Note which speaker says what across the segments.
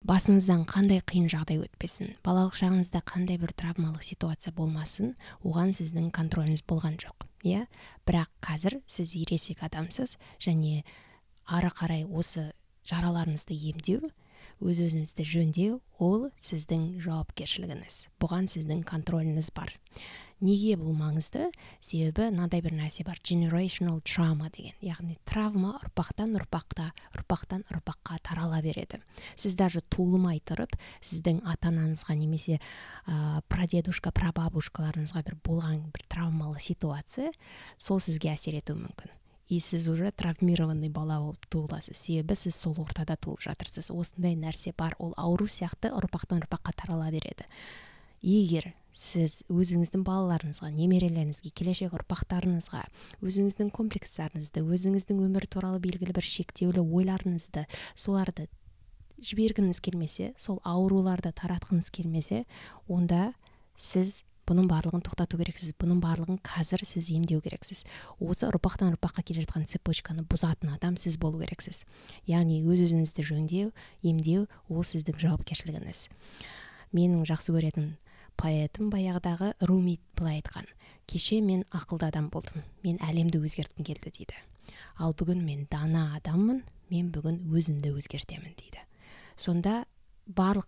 Speaker 1: Басыңыздан қандай қиын жағдай өтпесін, балалық шағыңызда қандай бір травмалық ситуация болмасын, оған сіздің контроліңіз болған жоқ, иә? Бірақ қазір сіз ересек адамсыз және ары қарай осы жараларыңызды емдеу, өз өзіңізді жөндеу, ол сіздің жауапкершілігіңіз. Бұған сіздің контроліңіз бар. Неге бұл маңызды? Себебі мынандай бір нәрсе бар, generational trauma деген, яғни травма ұрпақтан ұрпақта, ұрпақтан ұрпаққа тарала береді. Сіз даже туылмай тұрып, сіздің ата-анаңызға немесе прадедушка, прабабушкаларыңызға бір болған бір травмалы ситуация, сол сізге әсер етуі мүмкін. И сіз уже травмированный бала болып туыласыз, себебі сіз сол ортада туылып жатырсыз. Осындай нәрсе бар, ол ауру сияқты ұрпақтан ұрпаққа тарала береді. Егер сіз өзіңіздің балаларыңызға, немерелеріңізге, келешек ұрпақтарыңызға өзіңіздің комплекстарыңызды, өзіңіздің өмір туралы белгілі бір шектеулі ойларыңызды, соларды жібергіңіз келмесе, сол ауруларды таратқыңыз келмесе, онда сіз бұның барлығын тоқтату керексіз, бұның барлығын қазір сіз емдеу керексіз. Осы ұрпақтан ұрпаққа келе жатқан цепочканы бұзатын адам сіз болу керексіз. Яғни өз өзіңізді жөндеу, емдеу, ол сіздің жауапкершілігіңіз. Менің жақсы көретін поэтім баяғыдағы Руми былай айтқан: кеше мен ақылды адам болдым, мен әлемді өзгерткім келді дейді. Ал бүгін мен дана адаммын, мен бүгін өзімді өзгертемін дейді. Сонда барлық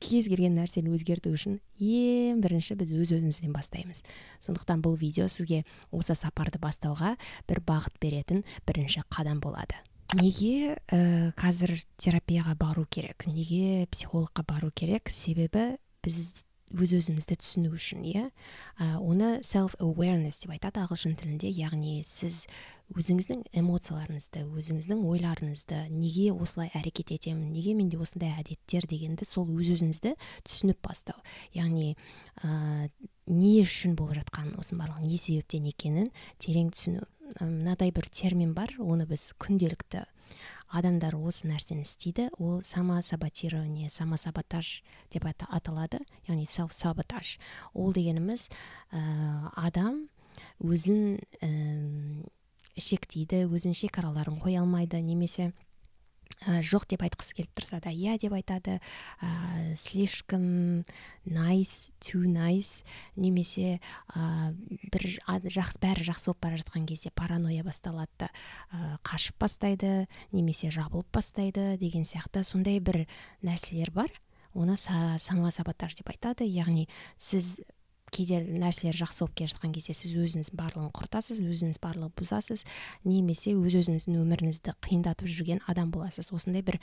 Speaker 1: кез келген нәрсені өзгерту үшін ең бірінші біз өз өзімізден бастаймыз. Сондықтан бұл видео сізге осы сапарды бастауға бір бағыт беретін бірінші қадам болады. Неге қазір терапияға бару керек? Неге психологқа бару керек? Себебі біз өз өзімізді түсіну үшін, иә? Оны self awareness деп айтады ағылшын тілінде, яғни сіз өзіңіздің эмоцияларыңызды, өзіңіздің ойларыңызды, неге осылай әрекет етемін, неге менде осындай әдеттер дегенді, сол өз өзіңізді түсініп бастау. Яғни не үшін болып жатқанын, осының барлығы не себептен екенін терең түсіну. Мынадай бір термин бар, оны біз күнделікті адамдар осы нәрсені істейді, ол самосаботирование, самосаботаж деп аталады, яғни self sabotage. Ол дегеніміз адам өзін шектейді, өзінің шекараларын қоя алмайды, немесе жоқ деп айтқысы келіп тұрса да, иә деп айтады, слишком nice, too nice, немесе бір жақсы, бәрі жақсы болып бара жатқан кезде паранойя басталады да, қашып бастайды, немесе жабылып бастайды деген сияқты сондай бір нәрселер бар. Оны самосаботаж деп айтады, яғни сіз кейде нәрселер жақсы болып келе жатқан кезде сіз өзіңіз барлығын құртасыз, өзіңіз барлығын бұзасыз, немесе өз өзіңіздің өміріңізді қиындатып жүрген адам боласыз. Осындай бір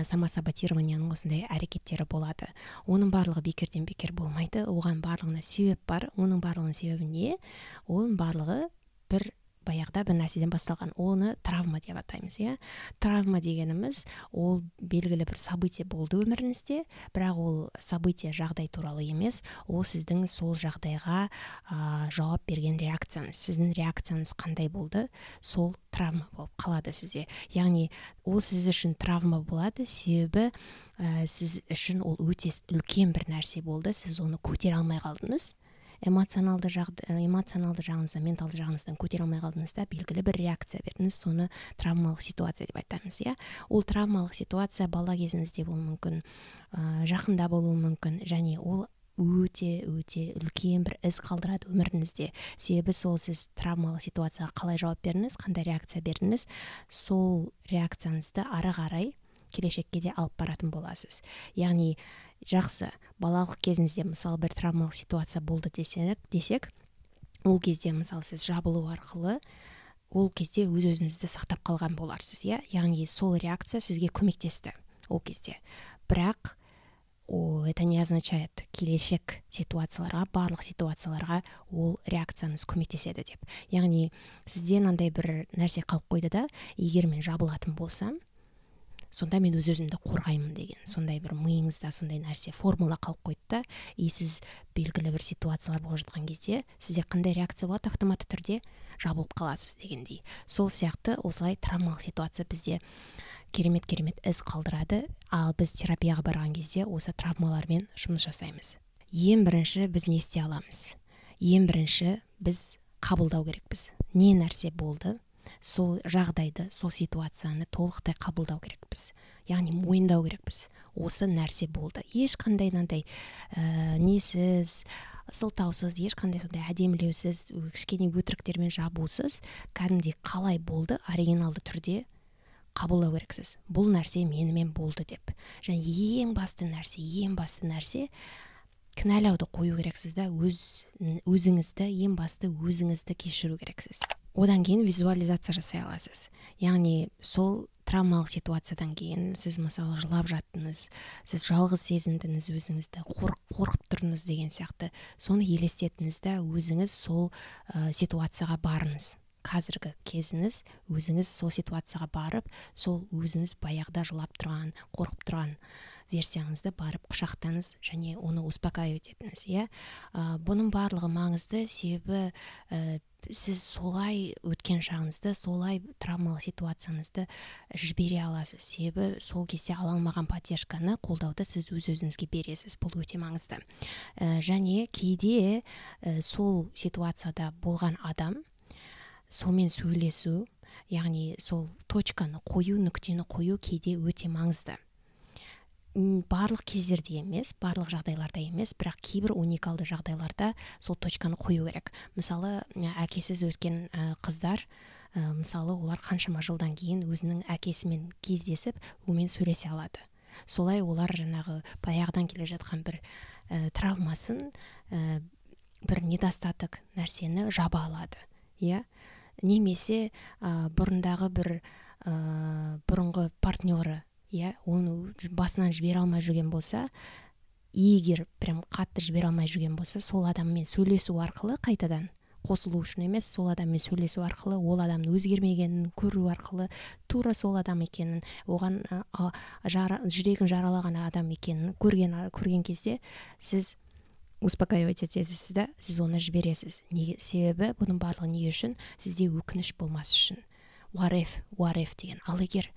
Speaker 1: самосаботированияның осындай әрекеттері болады. Оның барлығы бекерден бекер болмайды, оған барлығына себеп бар. Оның барлығының себебі не? Оның барлығы бір баяғыда бір нәрседен басталған. Оны травма деп атаймыз, иә. Травма дегеніміз ол белгілі бір событие болды өміріңізде, бірақ ол событие жағдай туралы емес, ол сіздің сол жағдайға жауап берген реакцияңыз. Сіздің реакцияңыз қандай болды, сол травма болып қалады сізде. Яғни ол сіз үшін травма болады, себебі сіз үшін ол өте үлкен бір нәрсе болды, сіз оны көтере алмай қалдыңыз. Эмоционалды жағыңыздан, менталды жағыңыздан көтере алмай қалдыңыз да, белгілі бір реакция бердіңіз, соны травмалық ситуация деп айтамыз, иә. Ол травмалық ситуация бала кезіңізде болуы мүмкін, жақында болуы мүмкін, және ол өте өте үлкен бір із қалдырады өміріңізде. Себебі сол сіз травмалық ситуацияға қалай жауап бердіңіз, қандай реакция бердіңіз, сол реакцияңызды ары қарай келешекке де алып баратын боласыз. Яғни жақсы, балалық кезіңізде мысалы бір травмалық ситуация болды десек, ол кезде мысалы сіз жабылу арқылы ол кезде өз өзіңізді сақтап қалған боларсыз, иә? Яғни сол реакция сізге көмектесті ол кезде. Бірақ это не означает келешек ситуацияларға, барлық ситуацияларға ол реакцияңыз көмектеседі деп. Яғни сізде мынандай бір нәрсе қалып қойды да, егер мен жабылатын болсам, сонда мен өз өзімді қорғаймын деген сондай бір миыңызда сондай нәрсе формула қалып қойды да, и сіз белгілі бір ситуациялар болып жатқан кезде сізде қандай реакция болады, автоматты түрде жабылып қаласыз дегендей. Сол сияқты осылай травмалық ситуация бізде керемет-керемет із қалдырады, ал біз терапияға барған кезде осы травмалармен жұмыс жасаймыз. Ең бірінші біз не істей аламыз? Ең бірінші біз қабылдау керекпіз. Не нәрсе болды? сол жағдайды, сол ситуацияны толықтай қабылдау керекпіз. Яғни мойындау керекпіз. Осы нәрсе болды. Ешқандай мынандай несіз, сылтаусыз, ешқандай сондай әдемілеусіз, кішкене өтіріктермен жабусыз, кәдімгідей қалай болды, оригиналды түрде қабылдау керексіз. Бұл нәрсе менімен болды деп. Және ең басты нәрсе, ең басты нәрсе кінәлауды қою керексіз да, өзіңізді, ең басты өзіңізді кешіру керексіз. Одан кейін визуализация жасай аласыз. Яғни сол травмалық ситуациядан кейін сіз, мысалы, жылап жаттыңыз, сіз жалғыз сезіндіңіз өзіңізді, қорқып тұрдыңыз деген сияқты. Соны елестетіңіз да, өзіңіз сол ситуацияға барыңыз. Қазіргі кезіңіз өзіңіз сол ситуацияға барып, сол өзіңіз баяғыда жылап тұрған, қорқып тұрған версияңызды барып құшақтаңыз және оны успокаивать етіңіз, иә. Бұның барлығы маңызды, себебі сіз солай өткен шағыңызды, солай травмалық ситуацияңызды жібере аласыз. Себебі сол кезде ала алмаған поддержканы, қолдауды сіз өз өзіңізге бересіз. Бұл өте маңызды. Және кейде сол ситуацияда болған адам, сонымен сөйлесу, яғни сол точканы қою, нүктені қою кейде өте маңызды. Барлық кездерде емес, барлық жағдайларда емес, бірақ кейбір уникалды жағдайларда сол точканы қою керек. Мысалы, әкесіз өскен қыздар, мысалы, олар қаншама жылдан кейін өзінің әкесімен кездесіп, онымен сөйлесе алады. Солай олар жаңағы баяғыдан келе жатқан бір травмасын, бір недостаток нәрсені жаба алады, иә. Немесе бұрындағы бір бұрынғы партнері, иә, оны басынан жібере алмай жүрген болса, егер прям қатты жібере алмай жүрген болса, сол адаммен сөйлесу арқылы, қайтадан қосылу үшін емес, сол адаммен сөйлесу арқылы, ол адамның өзгермегенін көру арқылы, тура сол адам екенін, оған жүрегін жаралаған адам екенін көрген кезде сіз успокаивать етесіз да, сіз оны жібересіз. Неге? Себебі бұның барлығы не үшін? Сізде өкініш болмас үшін. What if, what if деген, ал егер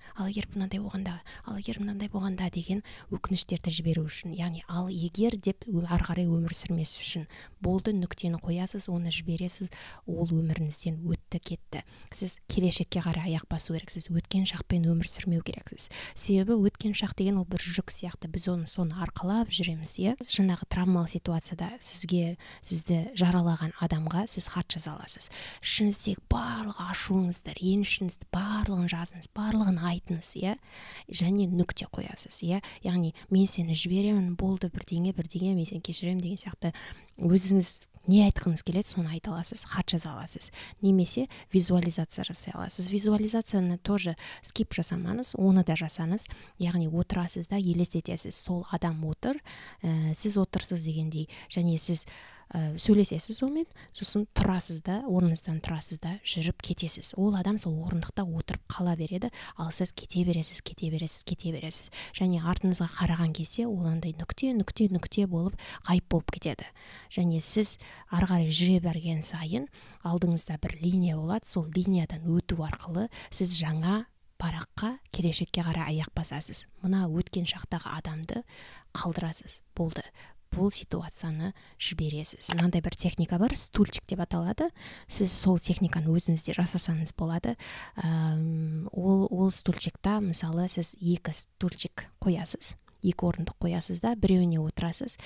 Speaker 1: мынандай болғанда, ал егер мынандай болғанда деген өкініштерді жіберу үшін. Яғни ал егер деп ары қарай өмір сүрмес үшін. Болды, нүктені қоясыз, оны жібересіз, ол өміріңізден өтті кетті. Сіз келешекке қарай аяқ басу керексіз, өткен шақпен өмір сүрмеу керексіз. Себебі өткен шақ деген ол бір жүк сияқты, біз оны, соны арқалап жүреміз, иә. Жаңағы травмалы ситуацияда сізді жаралаған адамға сіз хат жаза аласыз. Ішіңіздегі барлық ашуыңызды, ренішіңізді, барлығын жазыңыз, барлығын айтыңыз, иә, және нүкте қоясыз, иә. Яғни мен сені жіберемін, болды, бірдеңе бірдеңе, мен сені кешіремін деген сияқты. Өзіңіз не айтқыңыз келеді, соны айта аласыз, хат жаза аласыз немесе визуализация жасай аласыз. Визуализацияны тоже скип жасамаңыз, оны да жасаңыз. Яғни отырасыз да, елестетесіз: сол адам отыр, сіз отырсыз дегендей, және сіз сөйлесесіз онымен. Сосын тұрасыз да, орныңыздан тұрасыз да, жүріп кетесіз. Ол адам сол орындықта отырып қала береді, ал сіз кете бересіз, кете бересіз, кете бересіз. Және артыңызға қараған кезде ол андай нүкте, нүкте, нүкте болып ғайып болып кетеді. Және сіз ары қарай жүре берген сайын алдыңызда бір линия болады. Сол линиядан өту арқылы сіз жаңа параққа, келешекке қарай аяқ басасыз. Мына өткен шақтағы адамды қалдырасыз, болды, бұл ситуацияны жібересіз. Мынандай бір техника бар, стульчик деп аталады. Сіз сол техниканы өзіңіз де жасасаңыз болады. Ол стульчикта, мысалы, сіз екі стульчик қоясыз, екі орындық қоясыз да, біреуіне отырасыз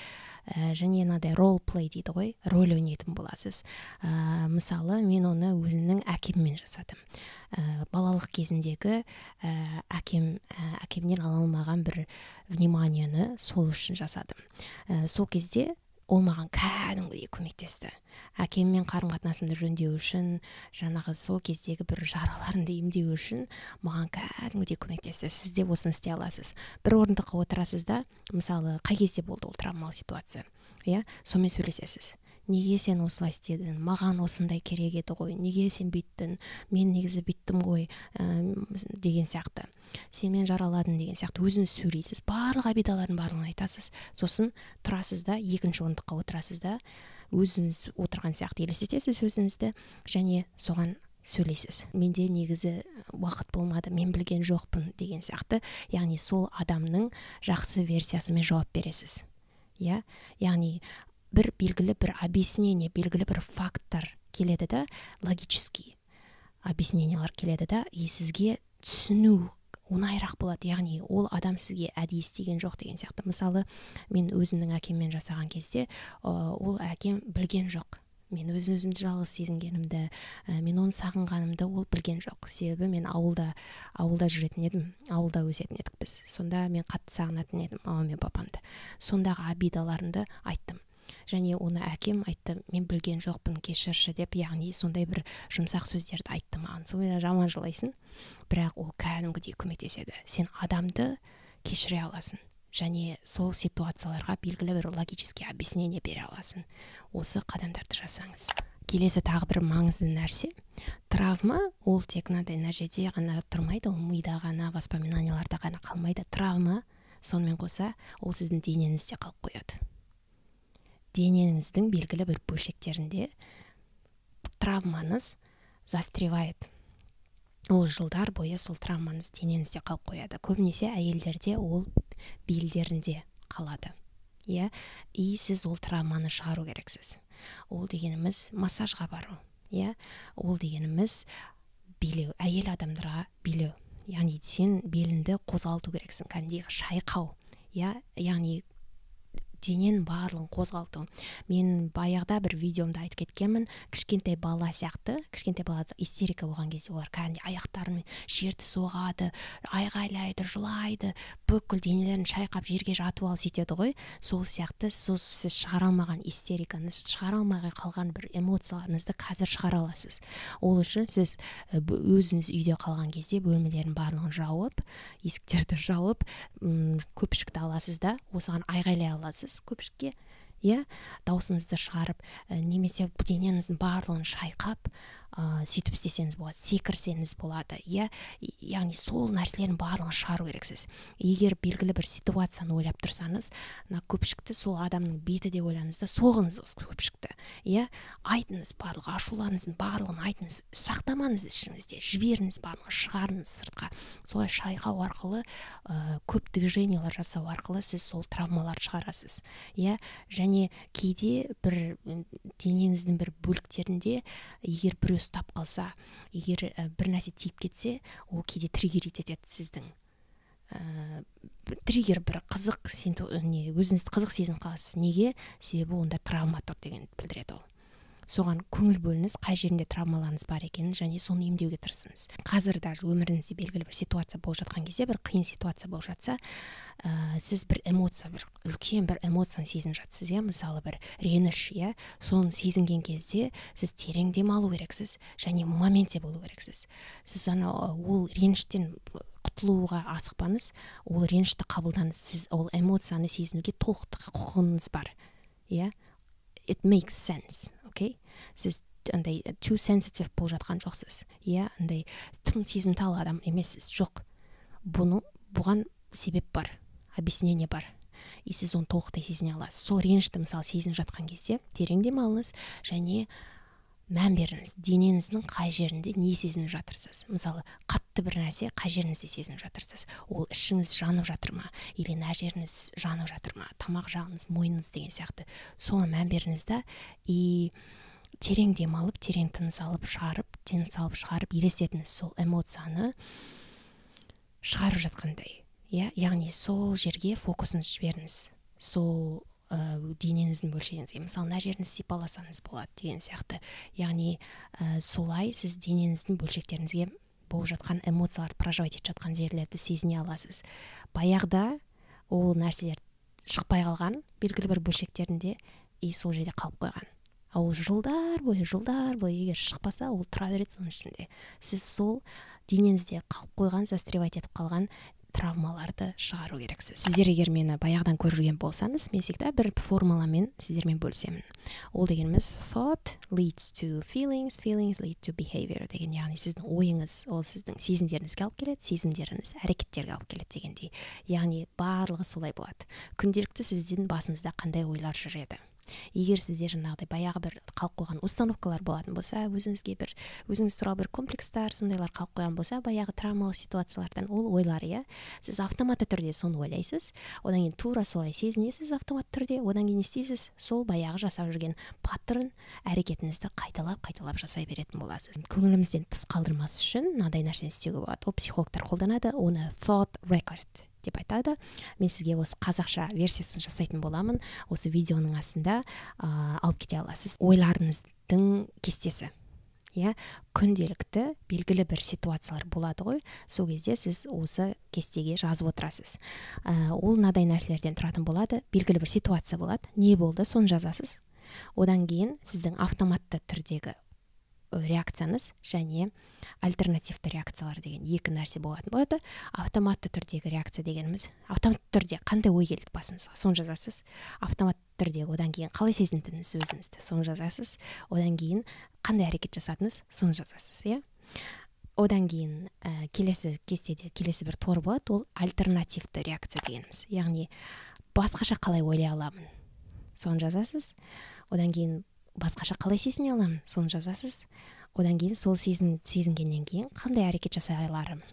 Speaker 1: және мынадай role play дейді ғой, рөл ойнайтын боласыз. Мысалы, мен оны өзімнің әкеммен жасадым. Балалық кезіндегі әкемнен ала алмаған бір вниманияны сол үшін жасадым. Сол кезде ол маған кәдімгідей көмектесті әкеммен қарым қатынасымды жөндеу үшін, жаңағы сол кездегі бір жараларымды емдеу үшін маған кәдімгідей көмектесті. Сіз де осыны істей аласыз. Бір орындыққа отырасыз да, мысалы, қай кезде болды ол травмалы ситуация, иә, сонымен сөйлесесіз: неге сен осылай істедің, маған осындай керек еді ғой, неге сен бүйттің, мен негізі бүйттім ғой деген сияқты, сен мені жараладың деген сияқты. Өзіңіз сөйлейсіз, барлық обидалардың барлығын айтасыз. Сосын тұрасыз да, екінші орындыққа отырасыз да, өзіңіз отырған сияқты елестетесіз өзіңізді және соған сөйлейсіз: менде негізі уақыт болмады, мен білген жоқпын деген сияқты. Яғни сол адамның жақсы версиясымен жауап бересіз, иә. Яғни бір белгілі бір объяснение, белгілі бір факттар келеді да, логический. Объяснениялар келеді да, и сізге түсіну оңайырақ болады, яғни ол адам сізге әдейі істеген жоқ деген сияқты. Мысалы, мен өзімнің әкеммен жасаған кезде ол әкем білген жоқ мен өз өзімді жалғыз сезінгенімді, мен оны сағынғанымды ол білген жоқ. Себебі мен ауылда жүретін едім, ауылда өсетін едік біз. Сонда мен қатты сағынатын едім мамам мен папамды. Сондағы обидаларымды айттым және оны әкем айтты: «Мен білген жоқпын, кешірші», — деп. Яғни сондай бір жұмсақ сөздерді айтты маған. Сонымен жаман жылайсың, бірақ ол кәдімгідей көмектеседі. Сен адамды кешіре аласың және сол ситуацияларға белгілі бір логический объяснение бере аласың, осы қадамдарды жасаңыз. Келесі тағы бір маңызды нәрсе: травма ол тек мынадай мына жерде ғана тұрмайды, ол мида ғана, воспоминанияларда ғана қалмайды. Травма сонымен қоса ол сіздің денеңізде қалып қояды. Денеңіздің белгілі бір бөлшектерінде травмаңыз застревает. Ол жылдар бойы сол травмаңыз денеңізде қалып қояды. Көбінесе әйелдерде ол белдерінде қалады, иә. И сіз ол травманы шығару керексіз. Ол дегеніміз массажға бару, иә, ол дегеніміз билеу, әйел адамдарға билеу, яғни сен беліңді қозғалту керексің, кәдімгідей шайқау, иә, яғни дененің барлығын қозғалту. Мен баяғыда бір видеомда айтып кеткенмін, кішкентай бала сияқты. Кішкентай бала истерика болған кезде олар кәдімгідей аяқтарымен жерді соғады, айғайлайды, жылайды, бүкіл денелерін шайқап, жерге жатып алып сөйтеді ғой. Сол сияқты сол сіз шығара алмаған истериканы, шығара алмай қалған бір эмоцияларыңызды қазір шығара аласыз. Ол үшін сіз өзіңіз үйде қалған кезде бөлмелердің барлығын жауып, есіктерді жауып, көпшікті аласыз да, осыған айғайлай аласыз көпшікке, иә, даусыңызды шығарып, немесе денеңіздің барлығын шайқап, сөйтіп істесеңіз болады, секірсеңіз болады, иә. Яғни сол нәрселердің барлығын шығару керексіз. Егер белгілі бір ситуацияны ойлап тұрсаңыз, мына көпшікті сол адамның беті деп ойлаңыз да, соғыңыз осы көпшікті, иә. Айтыңыз, барлық ашуларыңыздың барлығын айтыңыз, сақтамаңыз ішіңізде, жіберіңіз, барлығын шығарыңыз сыртқа. Солай шайқау арқылы, көп движениялар жасау арқылы сіз сол травмаларды шығарасыз, иә. Және кейде бір денеңіздің бір бөліктерінде егер біреу ұстап қалса, егер бір нәрсе тиіп кетсе, ол кейде триггерить етеді сіздің триггер, бір қызық, сен не, өзіңізді қызық сезініп қаласыз. Неге? Себебі онда травма тұр деген білдіреді ол. Соған көңіл бөліңіз, қай жерінде травмаларыңыз бар екенін, және соны емдеуге тырысыңыз. Қазір даже өміріңізде белгілі бір ситуация болып жатқан кезде, бір қиын ситуация болып жатса, сіз бір эмоция, бір үлкен бір эмоцияны сезініп жатсыз, иә, мысалы, бір реніш, иә. Соны сезінген кезде сіз терең демалу керексіз және моментте болу керексіз. Сіз ана ол реніштен құтылуға асықпаңыз, ол ренішті қабылдаңыз. Сіз ол эмоцияны сезінуге толық құқығыңыз бар, иә. It makes sense, окей? Сіз андай too sensitive болып жатқан жоқсыз, иә, андай тым сезімтал адам емессіз, жоқ. Бұны, бұған себеп бар, объяснение бар, и сіз оны толықтай сезіне аласыз. Сол ренішті, мысалы, сезініп жатқан кезде терең демалыңыз және мән беріңіз, денеңіздің қай жерінде не сезініп жатырсыз. Мысалы, қатты бір нәрсе қай жеріңізде сезініп жатырсыз? Ол ішіңіз жанып жатыр ма или мына жеріңіз жанып жатыр ма, тамақ жағыңыз, мойныңыз деген сияқты. Соған мән беріңіз да, и терең демалып, терең тыныс алып шығарып, тыныс алып шығарып, елестетіңіз сол эмоцияны шығарып жатқандай, иә. Яғни сол жерге фокусыңызды жіберіңіз, сол денеңіздің бөлшегіңізге. Мысалы, мына жеріңізді сипаласаңыз болады деген сияқты. Яғни солай сіз денеңіздің бөлшектеріңізге болып жатқан эмоцияларды, проживать етіп жатқан жерлерді сезіне аласыз. Баяғыда ол нәрселер шықпай қалған белгілі бір бөлшектерінде и сол жерде қалып қойған. Ал ол жылдар бойы, жылдар бойы егер шықпаса, ол тұра береді соның ішінде. Сіз сол денеңізде қалып қойған, застревать етіп қалған травмаларды шығару керексіз. Сіздер егер мені баяғыдан көріп жүрген болсаңыз, мен всегда бір формуламен сіздермен бөлісемін. Ол дегеніміз thought leads to feelings, feelings lead to behavior деген. Яғни сіздің ойыңыз ол сіздің сезімдеріңізге алып келеді, сезімдеріңіз әрекеттерге алып келеді дегендей. Яғни барлығы солай болады. Күнделікті сіздің басыңызда қандай ойлар жүреді? Егер сізде жаңағыдай баяғы бір қалып қойған установкалар болатын болса, өзіңізге бір, өзіңіз туралы бір комплекстар, сондайлар қалып қойған болса, баяғы травмалы ситуациялардан, ол ойлар, иә, сіз автоматты түрде соны ойлайсыз, одан кейін тура солай сезінесіз автоматты түрде, одан кейін не істейсіз? Сол баяғы жасап жүрген паттерн әрекетіңізді қайталап қайталап жасай беретін боласыз. Көңілімізден тыс қалдырмас үшін мынадай нәрсені істеуге болады. Ол психологтар қолданады, оны thought record деп айтады. Мен сізге осы қазақша версиясын жасайтын боламын. Осы видеоның астында алып кете аласыз. Ойларыңыздың кестесі. Иә, күнделікті белгілі бір ситуациялар болады ғой, сол кезде сіз осы кестеге жазып отырасыз. Ол мынадай нәрселерден тұратын болады. Белгілі бір ситуация болады, не болды, соны жазасыз. Одан кейін сіздің автоматты түрдегі реакцияңыз және альтернативті реакциялар деген екі нәрсе болатын болады. Автоматты түрдегі реакция дегеніміз, автоматты түрде қандай ой келді басыңызға, соны жазасыз. Автоматты түрде одан кейін қалай сезіндіңіз өзіңізді, соны жазасыз. Одан кейін қандай әрекет жасадыңыз, соны жазасыз, иә. Одан кейін келесі кестеде келесі бір тор болады, ол альтернативті реакция дегеніміз. Яғни басқаша қалай ойлай аламын, соны жазасыз. Одан кейін басқаша қалай сезіне аламын, соны жазасыз. Одан кейін сол сезінгеннен кейін қандай әрекет жасай аларым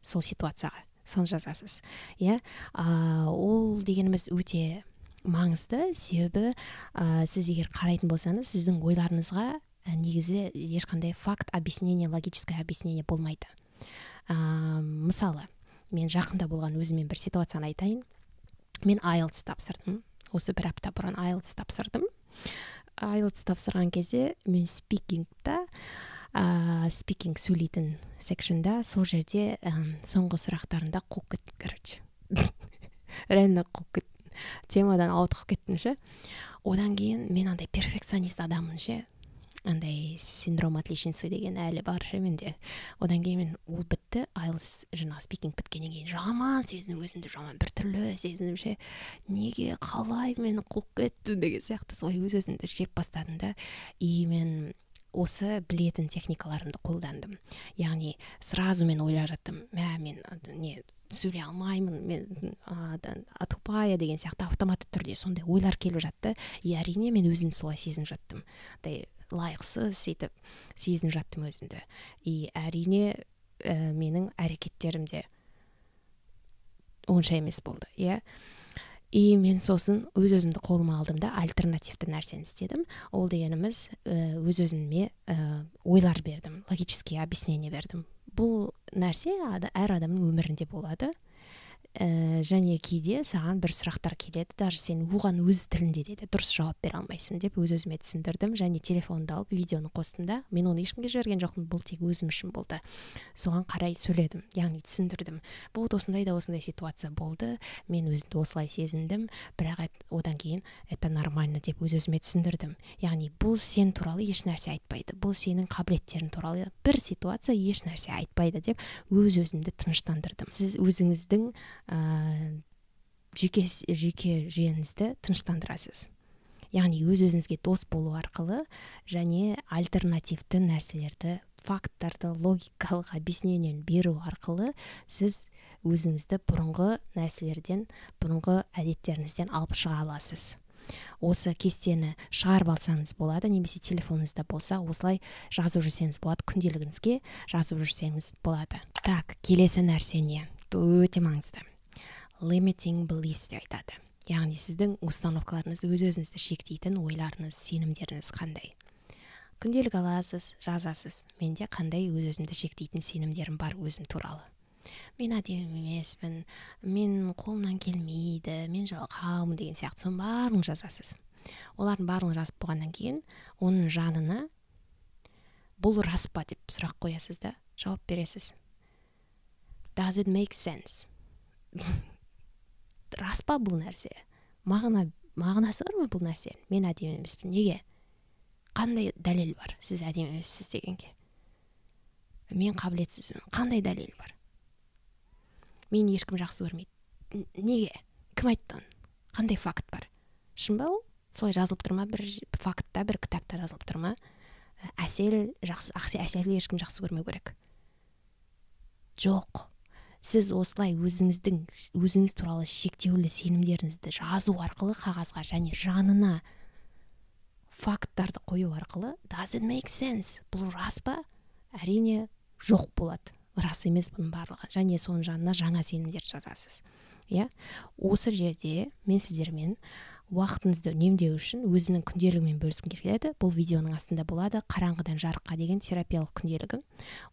Speaker 1: сол ситуацияға, соны жазасыз. Иә, ол дегеніміз өте маңызды, себебі сіз егер қарайтын болсаңыз, сіздің ойларыңызға негізі ешқандай факт, объяснение, логическое объяснение болмайды. Мысалы, мен жақында болған өзімен бір ситуацияны айтайын. Мен IELTS тапсырдым. Осы бір апта бұрын IELTS тапсырдым. IELTS тапсырған кезде мен speaking-та, speaking сөйлейтін section-да, сол жерде соңғы сұрақтарында қуып кеттім, короче. Реально қуып кеттім. Темадан ауытқып кеттім ше. Одан кейін мен андай перфекционист адаммын ше. Андай синдром отличницы деген әлі бар ше менде. Одан кейін мен ол бітті, IELTS жаңағы speaking біткеннен кейін жаман сезініп, өзімді жаман біртүрлі сезініп ше. Неге, қалай мен қуып кеттім деген сияқты солай өз өзімді жеп бастадым да. И мен осы білетін техникаларымды қолдандым. Яғни сразу мен ойлап жаттым, мә, мен не сөйлей алмаймын, мен тупая деген сияқты автоматты түрде сондай ойлар келіп жатты. И әрине мен өзім солай сезініп жаттым. Андай лайықсыз сөйтіп сезініп жаттым өзімді. И әрине менің әрекеттерім де онша емес болды, иә. И мен сосын өз өзімді қолыма алдым да, альтернативті нәрсені істедім. Ол дегеніміз, өз өзіме ойлар бердім, логический объяснение бердім. Бұл нәрсе әр адамның өмірінде болады. Және кейде саған бір сұрақтар келеді, даже сен оған өз тілінде де дұрыс жауап бере алмайсың деп өз өзіме түсіндірдім. Және телефонды алып видеоны қостым да, мен оны ешкімге жіберген жоқпын, бұл тек өзім үшін болды. Соған қарай сөйледім, яғни түсіндірдім. Бұл осындай да осындай ситуация болды, мен өзімді осылай сезіндім, бірақ одан кейін это нормально деп өз өзіме түсіндірдім. Яғни бұл сен туралы еш нәрсе айтпайды, бұл сенің қабілеттерің туралы бір ситуация еш нәрсе айтпайды деп өз өзімді тыныштандырдым. Сіз өзіңіздің жеке жүйеңізді тыныштандырасыз. Яғни өз өзіңізге дос болу арқылы және альтернативті нәрселерді, факттарды, логикалық объяснениені беру арқылы сіз өзіңізді бұрынғы нәрселерден, бұрынғы әдеттеріңізден алып шыға аласыз. Осы кестені шығарып алсаңыз болады, немесе телефоныңызда болса, осылай жазып жүрсеңіз болады, күнделігіңізге жазып жүрсеңіз болады. Так, келесі нәрсе не? Өте маңызды. Limiting beliefs деп айтады. Яғни сіздің установкаларыңыз, өз өзіңізді шектейтін ойларыңыз, сенімдеріңіз қандай? Күнделік аласыз, жазасыз. Менде қандай өз өзімді шектейтін сенімдерім бар өзім туралы? Мен әдемі емеспін, мен қолымнан келмейді, мен жалқаумын деген сияқты, соның барлығын жазасыз. Олардың барлығын жазып болғаннан кейін оның жанына бұл рас па деп сұрақ қоясыз да, жауап бересіз. Does it make sense? Рас па бұл нәрсе? Мағынасы бар ма бұл нәрсе? Мен әдемі емеспін. Неге? Қандай дәлел бар сіз әдемі емессіз дегенге? Мен қабілетсізбін. Қандай дәлел бар? Мен ешкім жақсы көрмейді. Неге? Кім айтты оны? Қандай факт бар? Шын ба ол? Солай жазылып тұр ма? Бір фактта, бір кітапта жазылып тұр ма? Әсел жақсы, Әселді ешкім жақсы көрмеу керек. Жоқ. Сіз осылай өзіңіз туралы шектеулі сенімдеріңізді жазу арқылы қағазға және жанына Факттарды қою арқылы does it make sense, бұл рас па? Әрине, жоқ болады, рас емес бұның барлығы. Және соның жанына жаңа сенімдерді жазасыз. Иә, осы жерде мен сіздермен уақытыңызды үнемдеу үшін өзімнің күнделігіммен бөліскім келеді. Бұл видеоның астында болады «Қараңғыдан жарыққа» деген терапиялық күнделігім.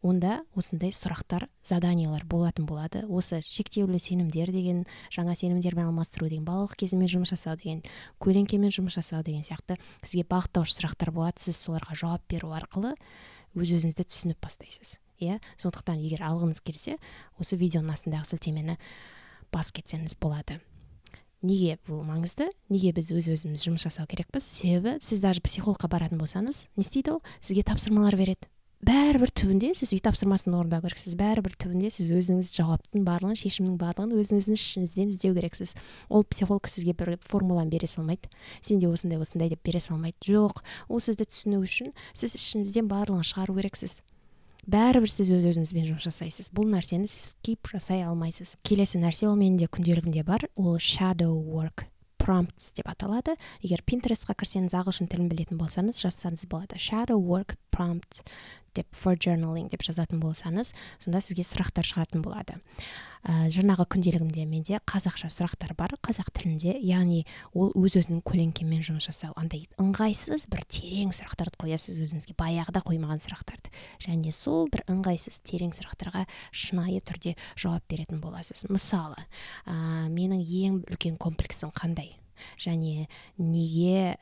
Speaker 1: Онда осындай сұрақтар, заданиялар болатын болады. Осы шектеулі сенімдер деген, жаңа сенімдермен алмастыру деген, балалық кезіммен жұмыс жасау деген, көлеңкемен жұмыс жасау деген сияқты сізге бағыттаушы сұрақтар болады. Сіз соларға жауап беру арқылы өз өзіңізді түсініп бастайсыз, иә. Сондықтан егер алғыңыз келсе, осы видеоның астындағы сілтемені басып кетсеңіз болады. Неге бұл маңызды? Неге біз өз өзіміз жұмыс жасау керекпіз? Себебі сіз даже психологқа баратын болсаңыз, не істейді? Ол сізге тапсырмалар береді. Бәрібір түбінде сіз үй тапсырмасын орындау керексіз. Бәрібір түбінде сіз өзіңіз жауаптың барлығын, шешімнің барлығын өзіңіздің ішіңізден іздеу керексіз. Ол психолог сізге бір формуланы бере салмайды, сенде осындай, осындай деп бере салмайды. Жоқ, ол сізді түсіну үшін сіз ішіңізден барлығын шығару керексіз. Бәрібір сіз өз өзіңізбен жұмыс жасайсыз, бұл нәрсені сіз skip жасай алмайсыз. Келесі нәрсе, ол менің де күнделігімде бар, ол shadow work prompts деп аталады. Егер Pinterest-қа кірсеңіз, ағылшын тілін білетін болсаңыз, жазсаңыз болады, shadow work prompt деп, for journaling деп жазатын болсаңыз, сонда сізге сұрақтар шығатын болады. Жаңағы күнделігімде менде қазақша сұрақтар бар, қазақ тілінде. Яғни ол өз өзінің көлеңкемен жұмыс жасау. Андай ыңғайсыз бір терең сұрақтарды қоясыз өзіңізге, баяғыда қоймаған сұрақтарды, және сол бір ыңғайсыз терең сұрақтарға шынайы түрде жауап беретін боласыз. Мысалы, менің ең үлкен комплексім қандай және неге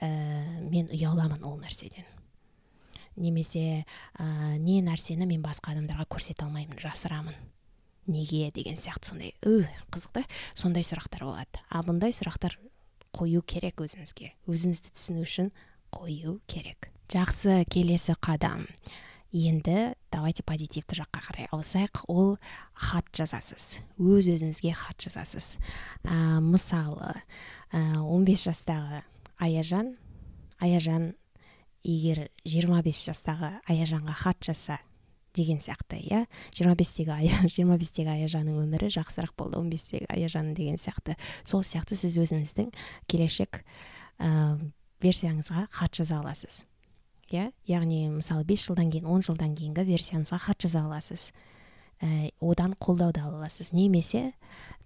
Speaker 1: мен ұяламын ол нәрседен? Немесе не нәрсені мен басқа адамдарға көрсете алмаймын, жасырамын, неге деген сияқты. Сондай қызық та, сондай сұрақтар болады. А бұндай сұрақтар қою керек өзіңізге, өзіңізді түсіну үшін қою керек. Жақсы, келесі қадам. Енді давайте позитивті жаққа қарай ауысайық. Ол хат жазасыз, өз өзіңізге хат жазасыз. Мысалы, 15 жастағы Аяжан, Аяжан егер 25 жастағы Аяжанға хат жазса деген сияқты, иә, 25-тегі Аяжанның өмірі жақсырақ болды 15-тегі Аяжанның деген сияқты. Сол сияқты сіз өзіңіздің келешек версияңызға хат жаза аласыз, иә. Яғни, мысалы, 5 жылдан кейін, 10 жылдан кейінгі версияңызға хат жаза аласыз, одан қолдау да ала аласыз. Немесе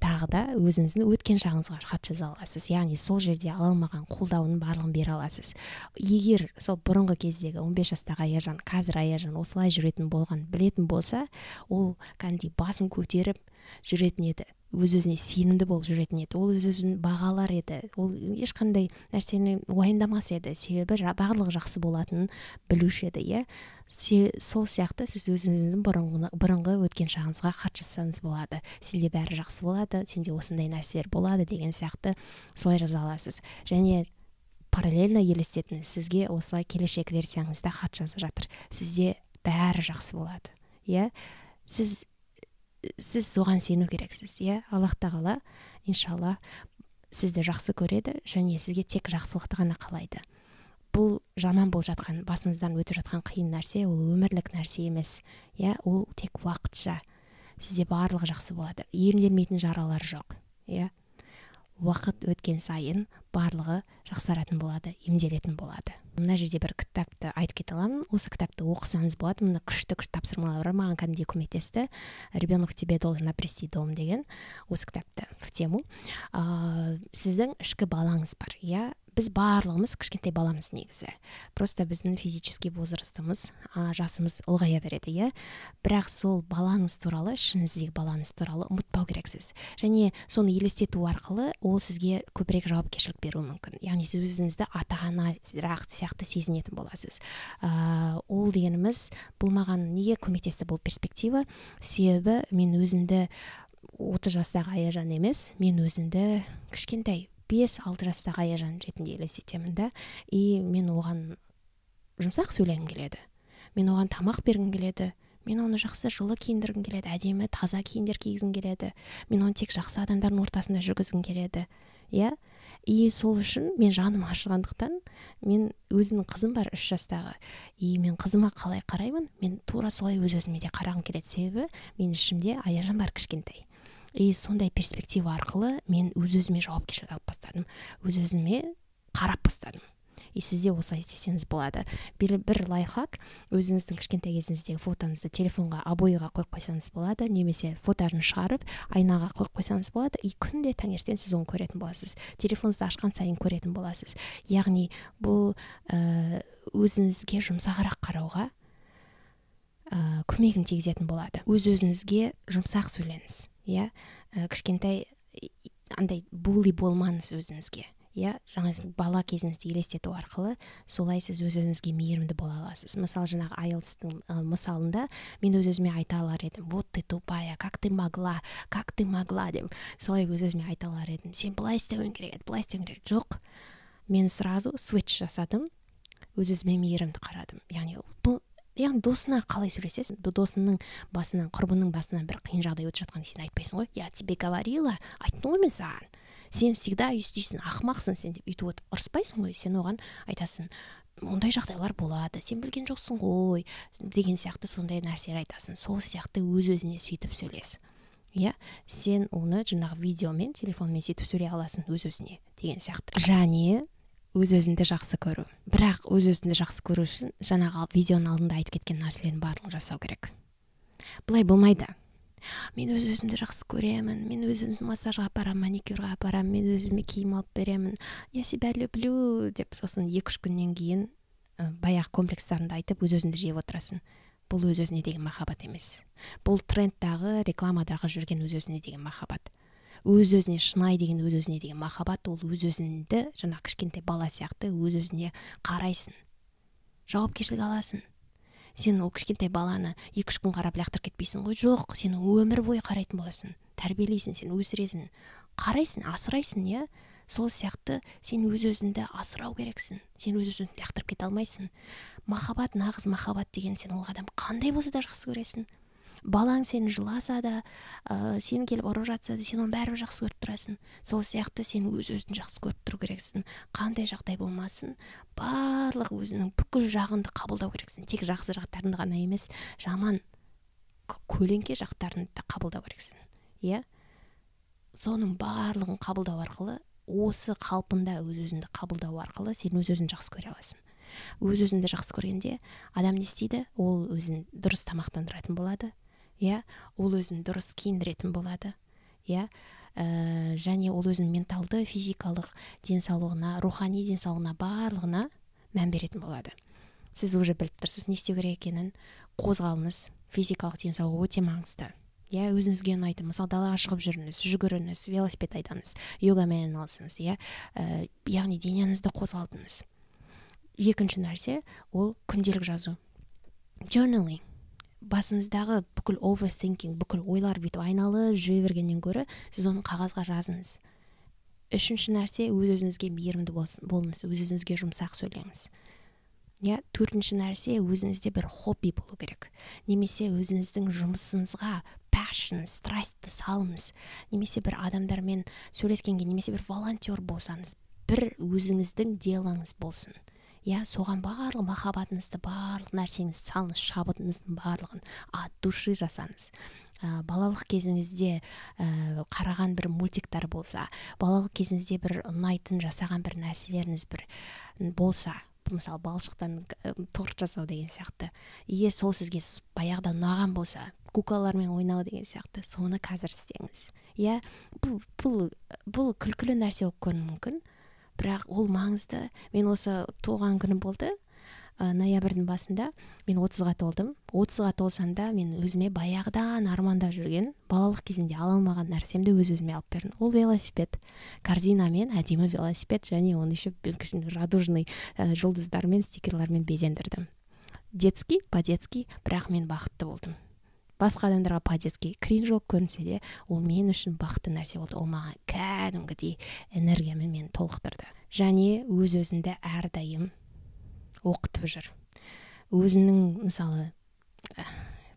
Speaker 1: тағы да өзіңіздің өткен шағыңызға хат жаза аласыз, яғни сол жерде ала алмаған қолдауының барлығын бере аласыз. Егер сол бұрынғы кездегі 15 жастағы Аяжан қазір Аяжан осылай жүретін болған білетін болса, ол кәдімгідей басын көтеріп жүретін еді, өз өзіне сенімді болып жүретін еді, ол өз өзін бағалар еді, ол ешқандай нәрсені уайымдамас еді, себебі барлығы жақсы болатынын білуші еді, иә. Сол сияқты сіз өзіңіздің бұрынғы өткен шағыңызға хат жазсаңыз болады. Сенде бәрі жақсы болады, сенде осындай нәрселер болады деген сияқты, солай жаза аласыз. Және параллельно елестетіңіз, сізге осылай келешек версияңызда хат жазып жатыр: сізде бәрі жақсы болады, иә. Сіз соған сену керексіз, иә. Аллах тағала, иншалла, сізді жақсы көреді және сізге тек жақсылықты ғана қалайды. Бұл жаман болып жатқан, басыңыздан өтіп жатқан қиын нәрсе, ол өмірлік нәрсе емес, иә, ол тек уақытша. Сізде барлығы жақсы болады, емделмейтін жаралар жоқ, иә. Уақыт өткен сайын барлығы жақсаратын болады, емделетін болады. Мына жерде бір кітапты айтып кете аламын. Осы кітапты оқысаңыз болады, мында күшті күшті тапсырмалар бар, маған кәдімгідей көмектесті. «Ребенок в тебе должен обрести дом» деген осы кітапты в тему. Сіздің ішкі балаңыз бар, иә. Біз барлығымыз кішкентай баламыз негізі, просто біздің физический возрастымыз, жасымыз ұлғая береді, иә. Бірақ сол балаңыз туралы, ішіңіздегі балаңыз туралы ұмытпау керексіз және соны елестету арқылы ол сізге көбірек жауапкершілік беруі мүмкін. Яғни сіз өзіңізді ата анарақ сияқты сезінетін боласыз. Ол дегеніміз, бұл маған неге көмектесті, бұл перспектива? Себебі мен өзімді 30 жастағы Аяжан емес, мен өзімді кішкентай 5-6 жастағы Аяжан ретінде елестетемін да. И мен оған жұмсақ сөйлегім келеді, мен оған тамақ бергім келеді, мен оны жақсы, жылы киіндіргім келеді, әдемі, таза киімдер кигізгім келеді, мен оны тек жақсы адамдардың ортасында жүргізгім келеді, иә. И сол үшін мен жаным ашығандықтан, мен өзімнің қызым бар 3 жастағы, и мен қызыма қалай қараймын, мен тура солай өз өзіме де қарағым келеді, себебі менің ішімде Аяжан бар кішкентай. И сондай перспектива арқылы мен өз өзіме жауапкершілік алып бастадым, өз өзіме қарап бастадым. И сіз де осылай істесеңіз болады. Бір лайфхак: өзіңіздің кішкентай кезіңіздегі фотоңызды телефонға обойға қойып қойсаңыз болады немесе фотоны шығарып, айнаға қойып қойсаңыз болады. И күнде таңертең сіз оны көретін боласыз, телефоныңызды ашқан сайын көретін боласыз. Яғни бұл өзіңізге жұмсағырақ қарауға көмегін тигізетін болады. Өз өзіңізге жұмсақ сөйлеңіз, иә. Кішкентай андай bully болмаңыз өзіңізге, иә. Жаңа бала кезіңізді елестету арқылы солай сіз өз өзіңізге мейірімді бола аласыз. Мысалы, жаңағы IELTS-тың мысалында мен өз өзіме айта алар едім: «Вот ты тупая, как ты могла, как ты могла», — деп. Солай өз өзіме айта алар едім: «Сен былай істеуің керек еді, былай істеуің керек». Жоқ, мен сразу switch жасадым, өз өзіме мейірімді қарадым. Яғни бұл, яғни досына қалай сөйлесесің? Досыңның басынан, құрбыңның басынан бір қиын жағдай өтіп жатқанда, сен айтпайсың ғой: «Я тебе говорила, айттым ғой мен саған, сен всегда өйстейсің, ақымақсың сен», — деп өйтіп отырып ұрыспайсың ғой. Сен оған айтасың: «Ондай жағдайлар болады, сен білген жоқсың ғой», — деген сияқты сондай нәрселер айтасың. Сол сияқты өз өзіне сөйтіп сөйлес, иә. Сен оны жаңағы видеомен, телефонмен сөйтіп сөйлей аласың өз өзіне деген сияқты. Және өз өзіңді жақсы көру. Бірақ өз өзіңді жақсы көру үшін жаңағы видеоның алдында айтып кеткен нәрселердің барлығын жасау керек. Былай болмайды: «Мен өз өзімді жақсы көремін, мен өзімді массажға апарамын, маникюрға апарамын, мен өзіме киім алып беремін, я себя люблю», — деп, сосын 2-3 күннен кейін баяғы комплекстарыңды айтып, өз өзіңді жеп отырасың. Бұл өз өзіне деген махаббат емес, бұл трендтағы, рекламадағы жүрген өз өзіне деген махаббат. Өз өзіне шынайы деген, өз өзіне деген махаббат — ол өз өзіңді жаңағы кішкентай бала сияқты өз өзіне қарайсың, жауапкершілік аласың. Сен ол кішкентай баланы 2-3 күн қарап, лақтырып кетпейсің ғой. Жоқ, сен өмір бойы қарайтын боласың, тәрбиелейсің, сен өсіресің, қарайсың, асырайсың, иә. Сол сияқты сен өз өзіңді асырау керексің, сен өз өзіңді лақтырып кете алмайсың. Махаббат, нағыз махаббат деген — сен ол адам қандай болса да жақсы көресің. Балаң сені жыласа да, сені келіп ұрып жатса да, сен оны бәрібір жақсы көріп тұрасың. Сол сияқты сен өз өзіңді жақсы көріп тұру керексің. Қандай жағдай болмасын, барлық өзінің бүкіл жағыңды қабылдау керексің. Тек жақсы жақтарыңды ғана емес, жаман, көлеңке жақтарыңды да қабылдау керексің, иә. Соның барлығын қабылдау арқылы, осы қалпында өз өзіңді қабылдау арқылы сен өз өзіңді жақсы көре аласың. Өз өзіңді жақсы көргенде адам не істейді? Ол өзін дұрыс тамақтандыратын болады, иә, ол өзін дұрыс киіндіретін болады, иә, және ол өзінің менталды, физикалық денсаулығына, рухани денсаулығына, барлығына мән беретін болады. Сіз уже біліп тұрсыз не істеу керек екенін. Қозғалыңыз, физикалық денсаулық өте маңызды, иә. Өзіңізге ұнайтын, мысалы, далаға шығып жүріңіз, жүгіріңіз, велосипед айдаңыз, йогамен айналысыңыз, иә. Яғни денеңізді қозғалтыңыз. Екінші нәрсе — ол күнделік жазу, journaling. Басыңыздағы бүкіл overthinking, бүкіл ойлар бүйтіп айналып жүре бергеннен гөрі, сіз оны қағазға жазыңыз. Үшінші нәрсе — өз өзіңізге мейірімді болыңыз, өз өзіңізге жұмсақ сөйлеңіз, иә. Төртінші нәрсе — өзіңізде бір хобби болу керек немесе өзіңіздің жұмысыңызға passion, страстьті салыңыз немесе бір адамдармен сөйлескенге немесе бір волонтер болсаңыз, бір өзіңіздің делоңыз болсын, иә. Соған барлық махаббатыңызды, барлық нәрсеңізді салыңыз, шабытыңыздың барлығын от души жасаңыз. Балалық кезіңізде қараған бір мультиктар болса, балалық кезіңізде бір ұнайтын жасаған бір нәрселеріңіз бір болса, мысалы, балшықтан торт жасау деген сияқты, егер сол сізге баяғыда ұнаған болса, куклалармен ойнау деген сияқты, соны қазір істеңіз, иә. Бұл күлкілі нәрсе болып көрінуі мүмкін, бірақ ол маңызды. Мен осы туған күнім болды, ноябрьдің басында мен 30-ға толдым. 30-ға толсам да, мен өзіме баяғыдан армандап жүрген, балалық кезімде ала алмаған нәрсемді өз өзіме алып бердім. Ол велосипед, корзинамен әдемі велосипед, және оны еще радужный жұлдыздармен, стикерлермен безендірдім. Детский, по-детски, бірақ мен бақытты болдым. Басқа адамдарға по-детски, кринж болып көрінсе де, ол мен үшін бақытты нәрсе болды. Ол маған кәдімгідей энергиямен мені толықтырды. Және өз өзіңді әрдайым оқытып жүр. Өзіңнің, мысалы,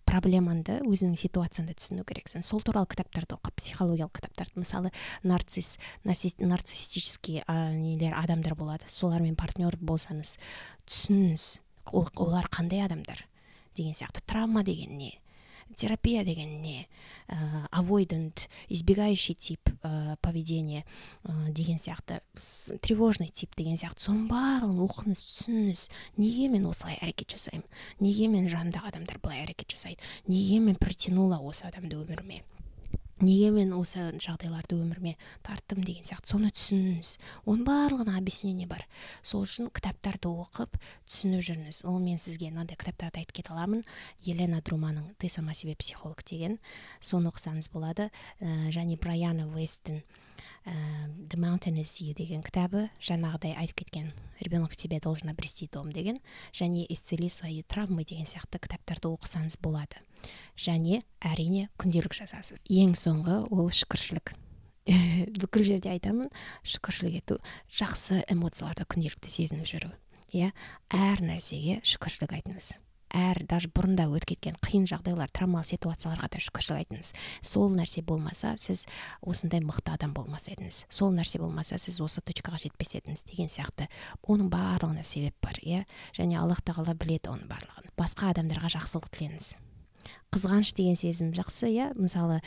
Speaker 1: проблемаңды, өзіңнің ситуацияңды түсіну керексің. Сол туралы кітаптарды оқы, психологиялық кітаптарды. Мысалы, нарциссический нелер адамдар болады, солармен партнер болсаңыз, түсініңіз, олар қандай адамдар деген сияқты, травма деген не. Терапия деген не, avoidant, избегающий тип поведения деген сияқты, тревожный тип деген сияқты, соның барлығын оқыңыз, түсініңіз. Неге мен осылай әрекет жасаймын, неге мен жанымдағы адамдар былай әрекет жасайды, неге мен притянула осы адамды өміріме, неге мен осы жағдайларды өміріме тарттым деген сияқты, соны түсініңіз. Оның барлығына объяснение бар. Сол үшін кітаптарды оқып, түсініп жүріңіз. Ол мен сізге мынандай кітаптарды айтып кете аламын: Елена Друманың «Ты сама себе психолог» деген, соны оқысаңыз болады, және Брайана Уэсттің «The Mountain Is You» деген кітабы, жаңағыдай айтып кеткен «Ребенок в тебе должен обрести дом» деген және «Исцели свои травмы» деген сияқты кітаптарды оқысаңыз болады. Және, әрине, күнделік жазасыз. Ең соңғы ол шүкіршілік. Бүкіл жерде айтамын: шүкіршілік ету, жақсы эмоцияларды күнделікті сезініп жүру, иә. Әр нәрсеге шүкіршілік айтыңыз, әр даже бұрында өтіп кеткен қиын жағдайлар, травмалы ситуацияларға да шүкіршілік айтыңыз. Сол нәрсе болмаса, сіз осындай мықты адам болмас едіңіз, сол нәрсе болмаса, сіз осы точкаға жетпес едіңіз деген сияқты. Оның барлығына себеп бар, иә, және Аллах Тағала біледі оның барлығын. Басқа адамдарға жақсылық тілеңіз. Қызғаныш деген сезім жақсы, иә. Мысалы,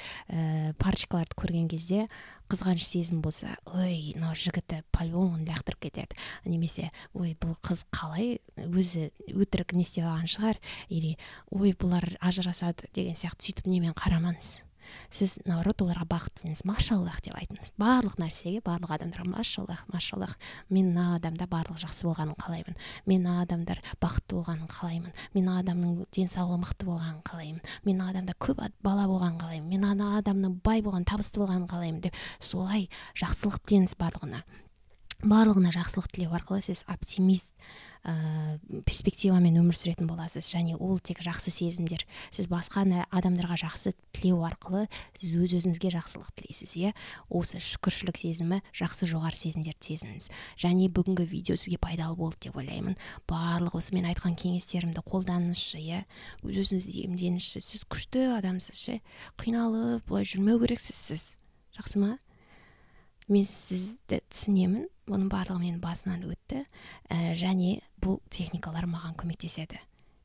Speaker 1: парочкаларды көрген кезде қызғаныш сезім болса: «Ой, мынау жігіті по-любому лақтырып кетеді» немесе «Ой, бұл қыз қалай, өзі өтірік не істеп алған шығар» или «Ой, бұлар ажырасады» деген сияқты, сөйтіп немен қарамаңыз. Сіз, наоборот, оларға бақыт тілеңіз, «Машаллах» деп айтыңыз барлық нәрсеге, барлық адамдарға: «Машаллах, машаллах, мен мына адамда барлық жақсы болғанын қалаймын, мен мына адамдар бақытты болғанын қалаймын, мен мына адамның денсаулығы мықты болғанын қалаймын, мен мына адамда көп бала болғанын қалаймын, мен ана адамның бай болғанын, табысты болғанын қалаймын» деп, солай жақсылық тілеңіз барлығына. Барлығына жақсылық тілеу арқылы сіз оптимист перспективамен өмір сүретін боласыз. Және ол тек жақсы сезімдер. Сіз басқа адамдарға жақсы тілеу арқылы сіз өз өзіңізге жақсылық тілейсіз, иә. Осы шүкіршілік сезімі, жақсы жоғары сезімдерді сезініңіз. Және бүгінгі видео сізге пайдалы болды деп ойлаймын. Барлық осы мен айтқан кеңестерімді қолданыңызшы, иә, өз өзіңізді емдеңізші. Сіз күшті адамсыз ше, қиналып бұлай жүрмеу керексіз сіз, жақсы ма? Мен сізді түсінемін, бұның барлығы менің басымнан өтті, және бұл техникалар маған көмектеседі,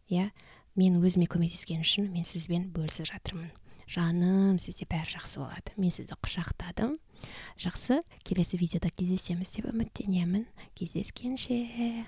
Speaker 1: иә. Мен өзіме көмектескен үшін мен сізбен бөлісіп жатырмын. Жаным, сізде бәрі жақсы болады. Мен сізді құшақтадым. Жақсы, келесі видеода кездесеміз деп үміттенемін. Кездескенше!